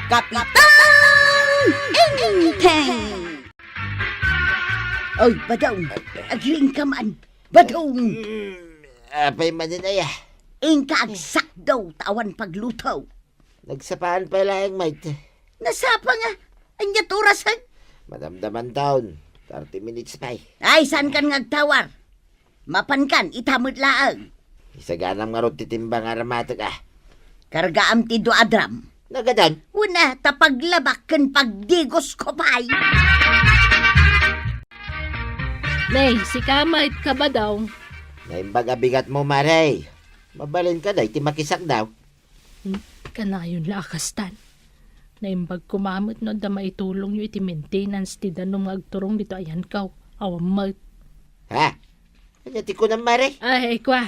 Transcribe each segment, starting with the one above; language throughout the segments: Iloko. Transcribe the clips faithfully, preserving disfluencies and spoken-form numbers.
Kapitan Enteng! Oy, Badong, agriing ka man. Badong! Mm, apay manen aya? Inka agsakdaw ta awan pagluto. Nagsapaan pay laeng, mate. Nasapa nga? Ania ti orasen? Madamdaman taon. Thirty minutes pay. Ay, saan kan nga agtawar? Mapankan, ita met laeng. Isaganam ngarud ti timba nga aramatek, a. Kargaam ti dua a drum. Nagadan? Una, ta paglabak ken pagdigos ko pay. Nay, sika met, Kabadong. Naimbag a bigatmo, mare. Mabalin ka, day, ti makisakdaw. Hmm, kanayon la a kastan. Naimbag koma met no adda maitulongyo iti maintenance ti danum nga agturong ditoy ayanko. Awan met. Ha? Ania ti kunam, mare? Ay, kua.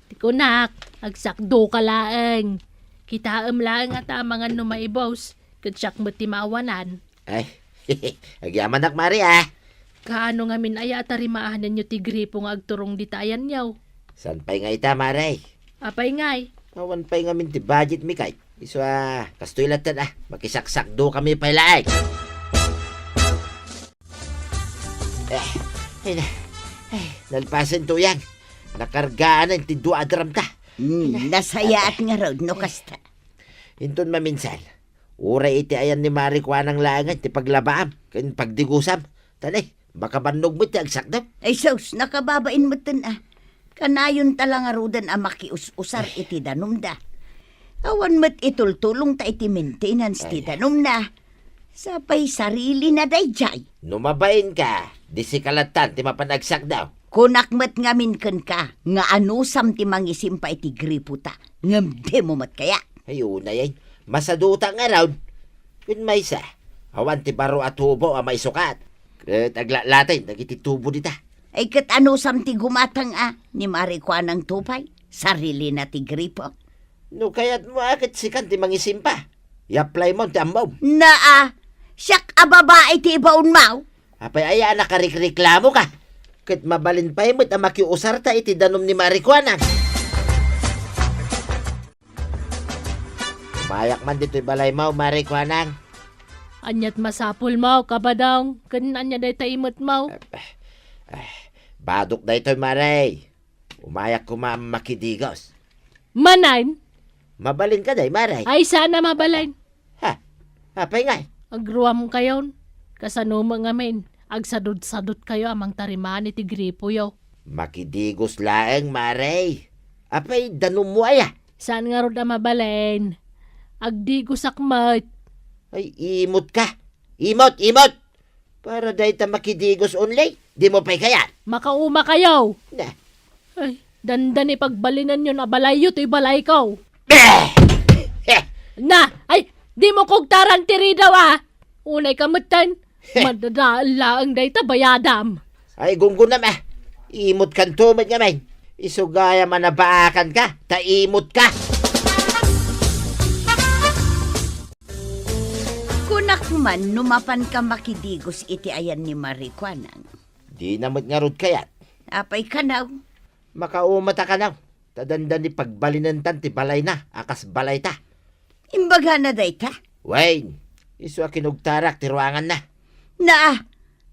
Ti kunak, agsakdo ka laeng. Kitaem laeng a ta amangan no maibos, ket siak met ti maawanan. Ay, agyamanak, mare, a. Kaano ngamin aya a tarimaanenyo ti gripo nga agturong dita ayanyo? Saan pay nga ita, mare? Apay ngay? Awan pay ngamin ti budget mi kay. Isu a, kastoy latta a, makisaksakdo kami pay laeng. Eh, ay na, ay, nalpasen to yan. Nakargaan ti dua a drum ta. Hmm, nasayaat ngarud no kasta. Inton maminsan, uray iti ayan ni Mari Kuanang laengen ti paglabaam ken pagdigusam. Tani, makabannog met ti agsakdam. Ay sus, nakababain metten a. Kanayon ta la ngaruden a makius-usar iti danumda. Awan met itultulongta iti maintenance ti danumna. Sapay sarilina daydiay. No mabain ka, di sika lattan ti mapan agsakdaw. Kunak met ngamin kenka nga anusam ti mangisimpa iti gripota, ngem dimo met kayat. Ay, unay, ay. Masaduta ngarud. Ken maysa, awan ti baro a tubo a maisukat. Ket aglatlaten dagiti tubo dita. Ay, ket anusam ti gumatang a ni Mari Kuanang to pay? Sarilina ti gripo. No kayatmo a ket sikan ti mangisimpa, i-apply mo ti ammom. Naa, siak a babai ti ibaonmo. Apay aya a nakarikreklamo ka? Ket mabalin pay met a makiusarta iti danum ni Mari Kuanang. Umayak man ditoy balaymo, Mari Kuanang. Aniat masapulmo, Kabadong, ken ania dayta imetmo? Eh, eh, eh, badok daytoy, Mari. Umayak koma a makidigos. Manen? Mabalin ka, day, Mari. Ay, sana mabalin. Ha? Apay ngay? Agruam kayon. Kasano met ngamin? Agsadot-sadot kayo a mangtarimaan iti gripoyo. Makidigos laeng, Mari. Apay, danummo aya? Saan ngarud a mabalin? Agdigosak met. Ay, imot ka. Imot, imot! Para dayta makidigos only, dimo pay kayat? Makauma kayo! Na. Ay, dandani pagbalinenyon a balayyo toy balayko. Beh! Heh! Na, ay, dimo kugtaran ti ridaw, a! Unay ka metten. Madadael laeng dayta bayadam. Ay, gunggonam, a. Imot kanto met ngamin. Isu gayam a nabaakan ka, ta imot ka. Kunak man no mapanka makidigos iti ayan ni Mari Kuanang. Dina met ngarud kayat. Apay kanaw? Makauma ta kanaw, ta dandani pagbalinentan ti balayna a kas balayta. Imbagana dayta? Wen, isu a kinugtarak ti ruanganna. Naa,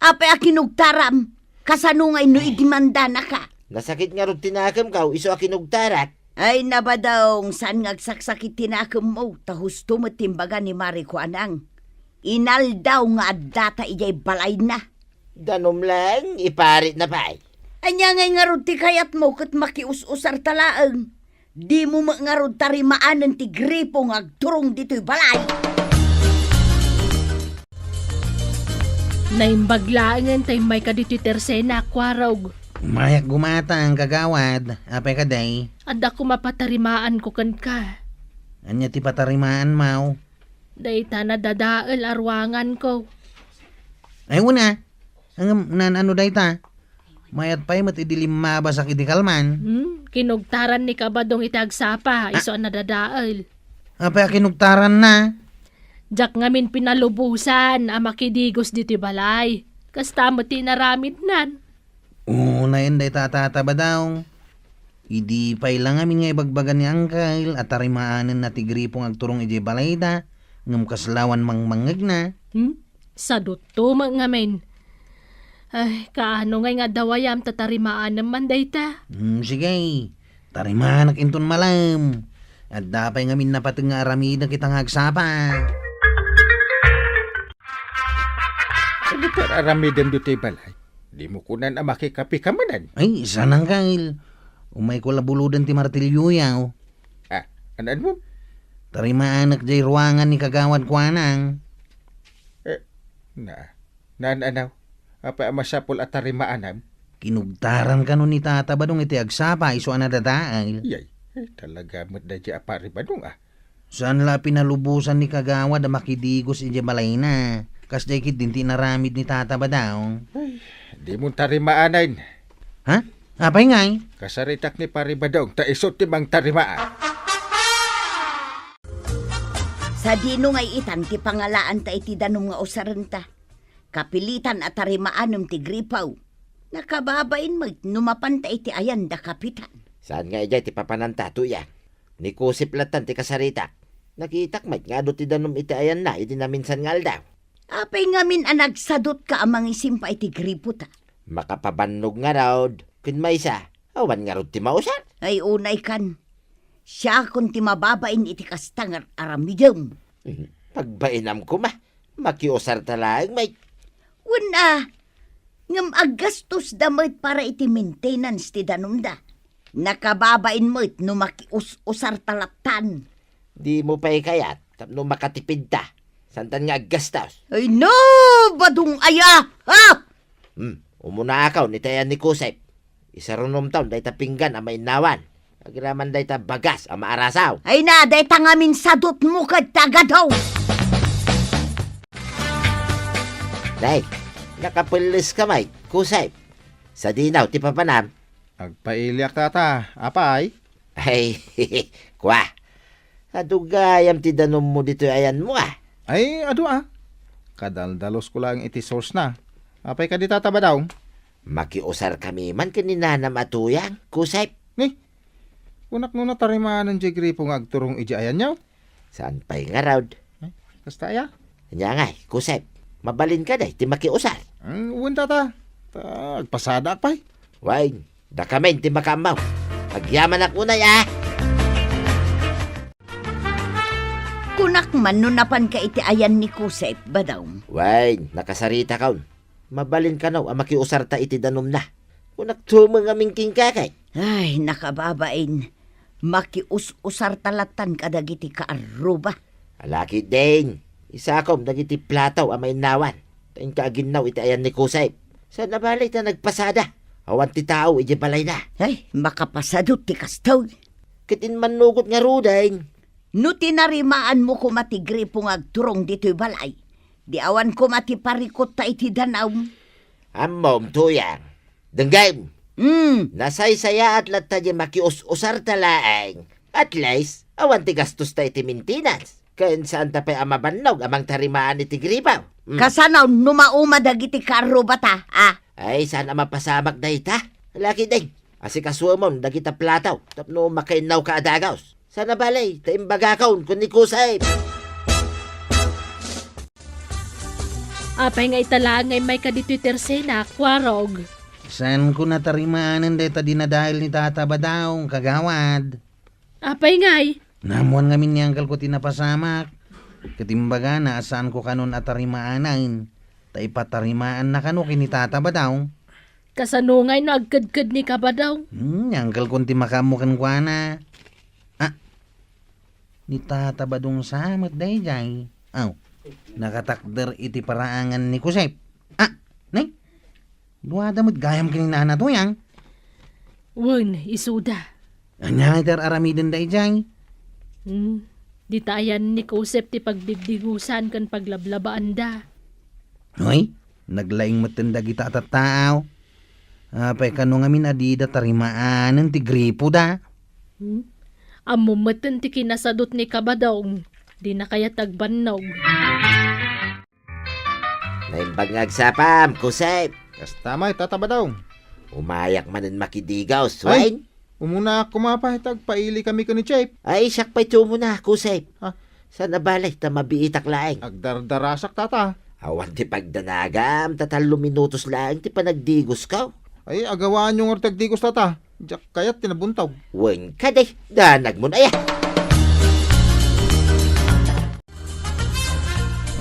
apay a kinugtaram? Kasano ngay no idimandanaka? Nasakit ngarud ti nakemko, isu a kinugtarak. Ay, Nabadong, saan nga agsaksakit ti nakemmo, ta husto met ti imbaga ni Mari Kuanang. Inaldaw nga addata idiay balayna. Danum laeng, iparitna pay. Ania ngay ngarud ti kayatmo ket makius-usarta laeng? Dimo met ngarud tarimaanen ti gripo nga agturong ditoy balay. Naimbag laengen ta immayka ditoy tersena, Kuarog. Umayak gumatang, kagawad. Apay kadi? Adda koma patarimaanko kenka. Ania ti patarimaanmo? Dayta nadadael a ruanganko. Ay, una. Ngem, naan-ano dayta? Mayat pay met idi limmabasak idi kalman. Hmm, kinugtaran ni Kabadong iti agsapa, isu a nadadael. Apay a kinugtaranna? Diak ngamin pinalubosan a makidigos ditoy balay. Kasta met ti inaramidnan. Unayen dayta a tata, Badong. Idi pay la ngamin nga ibagbaga ni Angkel a tarimaanenna ti gripo nga agturong idiay balayda, Ngem kasla awan mangmangngegna. Hmm? Sadutto met ngamin. Ay, kaano ngay nga adda wayam ta tarimaanem man dayta? Hmm, sige. Tarimaanak inton malem. Adda pay ngamin napateg nga aramidek ita nga agsapa. Ania ti aramidem ditoy balay? Dimo kunan a makikape ka manen? Ay, saan, Angkel. Umayko la buloden ti martilyoyo. Ah, an-anmo? Tarimaanak jay ruangan ni Kagawad kuanang. Eh, na, naan-anaw? Apay a masapul a tarimaanam? Kinugtaran kano ni Tata Badong iti agsapa isu a nadadael. Yay, eh, talaga met daydiay a Pari Badong, ah. Saan la a pinalubosan ni Kagawad a makidigos idiay balayna. Kasdiay ketdin ti inaramid ni Tata Badong. Ay, di mo tarimaanay. Ha? Apay ngay? Kasaritak ni Pari Badong, ta isu ti mangtarimaan. Sadino ngay itan ti pangalaanta iti danum nga usarenta? Kapilitan a tarimaanem ti gripo. Nakababain met no mapanta iti ayan da Kapitan. Saan nga idiay ti papananta, Tuyang? Ni Kusep lattan ti kasaritak. Nakitak met nga adu ti danum iti ayanna idi naminsan nga aldaw. Apay ngamin a nagsadutka a mangisimpa iti gripota? Makapabannog ngarud, ken maysa, awan ngarud ti mausar. Ay, unay kan. Siakon ti mababain iti kasta nga aramidem. Mhm. Pagbainam koma, makiusarta laeng met. Wen a, ngem aggastos da met para iti maintenance ti danumda. Nakababain met no makius-usarta lattan. Di mo pay kayat tapno makatipidta. Santan nga aggastos. Ay no, Badong aya! Ha? Hmm, umunaakaw ni tayan ni Kusep. Isarunomtaw dayta pinggan a mainnawan. Agraman dayta bagas a maarasaw. Ay na, dayta ngamin sadutmo ket tagadaw. Nay, nakapelles ka met, Kusep. Sadinaw ti papanam. Agpailiak, tata. Apay? Ay, kua. Adu gayam ti danummo ditoy ayanmo, ah. Ay, adu, ah. Kadaldalos ko lang iti source na. Apay kadi, Tata Badong? Makiusar kami man ken ni nanam a Tuyang, Kusep. Ni? Kunak no natarimanan jay gripo nga agturong iti ayanyo? Saan pay ngarud? Eh, kasta aya? Ania ngay, Kusep, mabalin ka day ti makiusar? Mm, wen, tata. Ta, agpasadaak pay. Wen, dakamin ti makaammo. Agyamanak unay, ah! Kunak man no napanka iti ayan ni Kusep, Badong. Wen, nakasaritakon. Mabalin kano a makiusarta iti danumna. Kunakto met ngamin kenka, kay. Ay, nakababain. Makius-usarta lattan kadagiti kaarruba. Alaki, Ding. Isakom dagiti plato a mainnawan. Ta inka aginnaw iti ayan ni Kusep. Saan a bale ta nagpasada. Awan ti tao iti balayna. Ay, makapasadut ti kastoy. Ket immannugot ngaruden. No tinarimaanmo koma ti gripo nga agturong ditoy balay, di awan koma ti parikutta iti danum. Ammom, Tuyang. Denggem. Mm. Nasaysayaat latta di makius-usarta laeng. At least, awan ti gastosta iti maintenance. Ken saanta pay a mabannog a mangtarimaan iti gripo. Mm. Kasano no mauma dagiti karrubata, ah? Ay, saan a mapasamak dayta? Laki ding, asikasuemon dagita plato tapno makainnawka a dagus. Saan a bale, ta imbagakon ken ni Kusep. Apay nga ita laeng nga immayka ditoy tersena, Kuarog? Saanko natarimanen dayta dinadael ni Tata Badong, kagawad. Apay ngay? Naammuan ngamin ni angkelko ti napasamak. Ket imbagana a saanko kanon a tarimanen, ta ipatarimaanna kano ken ni Tata Badong. Kasano ngay no agkedked ni Kabadong? Hmm, ni angkelkon ti makaammo kenkuana. Ah, ni Tata Badong sa met daydiay. Aw, nakatakder iti paraangan ni Kusep. Ah, ne? Duada met gayam ken ni Nana Tuyang. Wen, isuda. Ania nga iti ar-aramidenda idiay? Hmm, dita ayan ni Kusep ti pagdidigusan ken paglablabaanda. Hoy, naglaing metten dagita a tattaaw. Apay kano ngamin a dida tarimanen ti gripoda? Hmm? Ammom metten ti kinasadut ni Kabadong, dina kayat agbannog. Naimbag nga agsapam, Kusep. Kasta met, Tata Badong. Umayak manen makidigos, Ay, wen? Umuna koma pay, ta agpaili kami ken ni Chep. Ay, siak pay ti umuna, Kusep. Ah, Saan a bale ta mabiitak laeng? Agdardarasak, tata. Awan ti pagdanagam, ta tallo minutos laeng ti panagdigosko. Ay, agawaanyo ngarud ti agdigos, tata. Diak kayat ti nabuntog. Wen kadi, danagmon aya.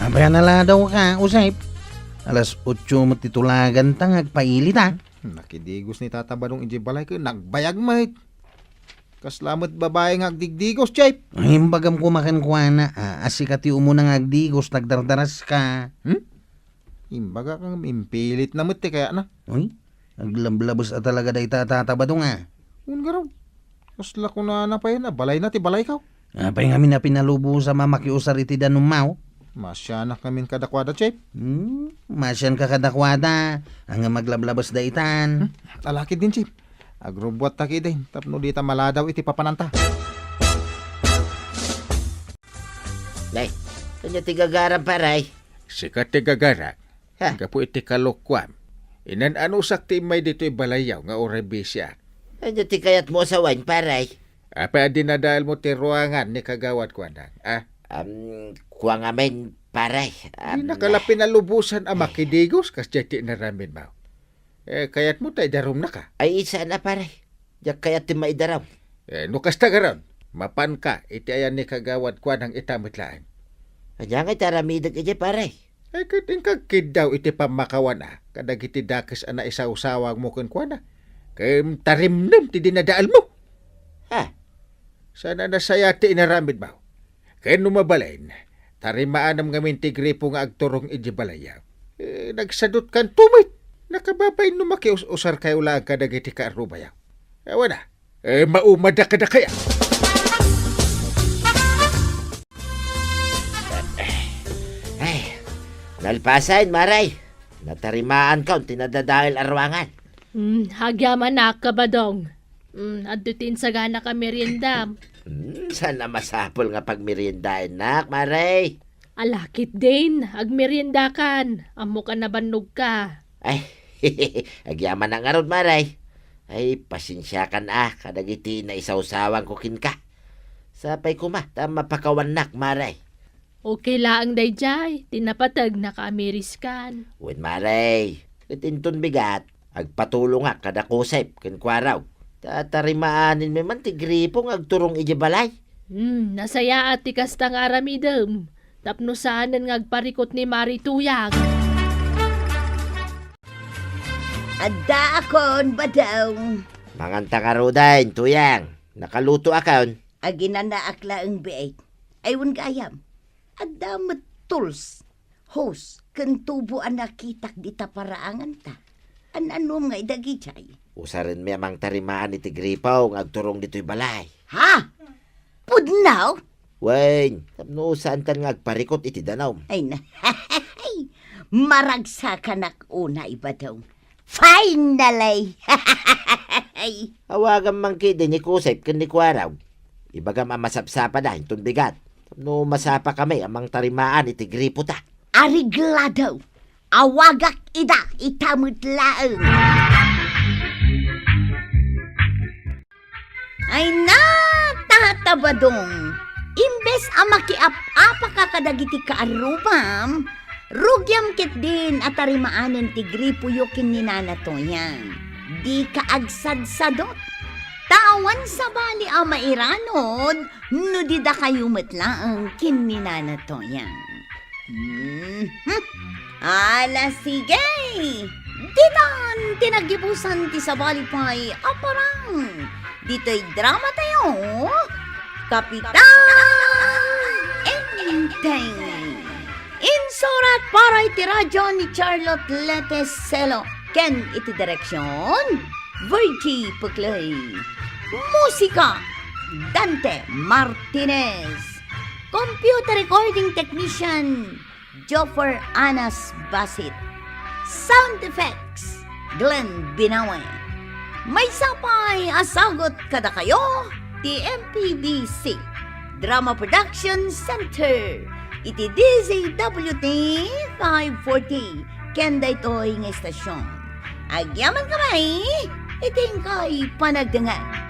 Apay a naladawka, Josep? Alas otso met ti tulaganta nga agpailita. Nakidigos ni Tata Badong idiay balay ket nagbayag met. Kasla met babai nga agdigdigos, Jep. Ay, imbagam koma kenkuana, a, a sika ti umuna nga agdigos, nagdardaraska. Hmm? Imbagak ngem impilitna met ti kayatna. Uy, aglablabes a talaga dayta a Tata Badong, a. Wen ngarud. Kasla kunana pay a balayna ti balayko. Apay ngamin a pinalubosam a makiusar iti danummo? Maasianak ngamin kadakuada, Jep. Hmm, maasianka kadakuada, ngem aglablabes daytan. Hmm, alakidin, Jep. Agrubbuatta ketdin tapno dita maladaw iti papananta. Nay, ania ti gagaram, pare? Sika ti gagarak. Ha? Gapu iti kalokuam, inan-anusak ti immay ditoy balayyo nga uray bisiak. Ania ti kayatmo a sawen, pare? Apay a dinadaelmo ti ruangan ni Kagawad Kuanang, a? Am, kua ngamin, pare. Am, dinaka la pinalubosan a makidigos kasdiay ti inaramidmo. Eh, kayatmo ta idarumnaka? Ay, saan a, pare. Diak kayat ti maidarum. Eh, no kasta ngarud, mapanka iti ayan ni Kagawad Kuanang ita met laeng. Ania ngay ti aramidek idiay, pare? Ay, ket inka agkiddaw iti pammakawan a kadagiti dakes a naisawsawangmo kenkuana, ken tarimnem ti dinadaelmo. Ha? Saan a nasayaat ti inaramidmo. Ken no mabalin, tarimaanem ngamin ti gripo nga agturong idiay balayyo. Eh, nagsadutkanto met. Nakababain no makius-usarkayo laeng kadagiti kaarrubayo. Awan a, eh, maumadak kadakayo. Ay, nalpasen, Mare. Natarimaanko ti nadadael a ruangan. Hmm, agyamanak, Kabadong. Hmm, adda ti insaganaka a meriendam. Hmm, saan a masapul nga pagmeriendaennak, Mare? Ala ketdin, agmeriendakan. Ammok a nabannogka. Ay, agyamanak ngarud, Mare. Ay, pasensiakan a kadagiti naisawsawangko kenka. Sapay koma ta mapakawannak, Mare. Okay laeng daydiay, ti napateg nakamiriskan. Wen, Mare, ket inton bigat, agpatulongak kada Kusep ken Kuarog. Ta tarimaanen mi man ti gripo nga agturong idiay balay. Hmm, nasayaat ti kasta nga aramidem, tapno saanen nga agparikot ni Mari Tuyang. Addaakon, Badong. Manganta ngaruden, Tuyang. Nakalutoakon. Aginanaak laeng biit. Ay, wen gayam. Adda met tools, hose, ken tubo a nakitak dita paraanganta. An-anuem nga idagidiay? Usarenmi a mangtarimaan iti gripo nga agturong ditoy balay. Ha? Pudno? Wen, tapno saantan nga agparikot iti danum. Ay na. Maragsakanak unay, Badong. Finally! Awagam man ketdi ni Kusep ken ni Kuarog. Ibagam a masapsapada inton bigat. Tapno masapakami a mangtarimaan iti gripota. Areglado! Awagak ida ita met laeng. Ay na, Tata Badong, imbes a makiap-apaka kadagiti kaarrubam, rugiam ketdin a tarimaanen ti gripoyo ken ni Nana Toyang. Dika agsadsadot, ta awan sabali a mairanod no di dakayo met laeng ken ni Nana Toyang. Mhm. Ala, sige! Ditan ti naggibusan ti sabali pay a parang ditoy drama tayo, Kapitan Enteng. Insurat para iti radyo ni Charlotte Lete Celo ken iti direksyon, Virgie Puclay. Musika, Dante Martinez. Computer recording technician, Joffer Anas Basit. Sound effects, Glenn Binawe. Maysa pay a sagut kadakayo ti M P B C Drama Production Center iti D Z W T five forty ken daytoy nga istasyon. Agyamankami iti inkay panagdengngeg.